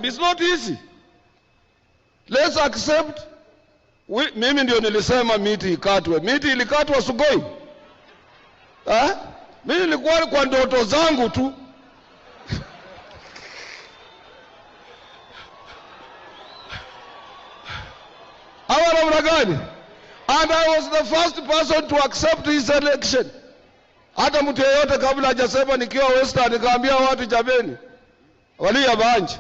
It's not easy. Let's accept. Mimi ndio nilisema miti ikatwe. Miti ilikatwa Sugoi. Eh? Mimi nilikuwa kwa ndoto zangu tu. Hawa namna gani? And I was the first person to accept his election. Hata mtu yeyote kabla hajasema nikiwa Western nikaambia watu jameni, walia banji.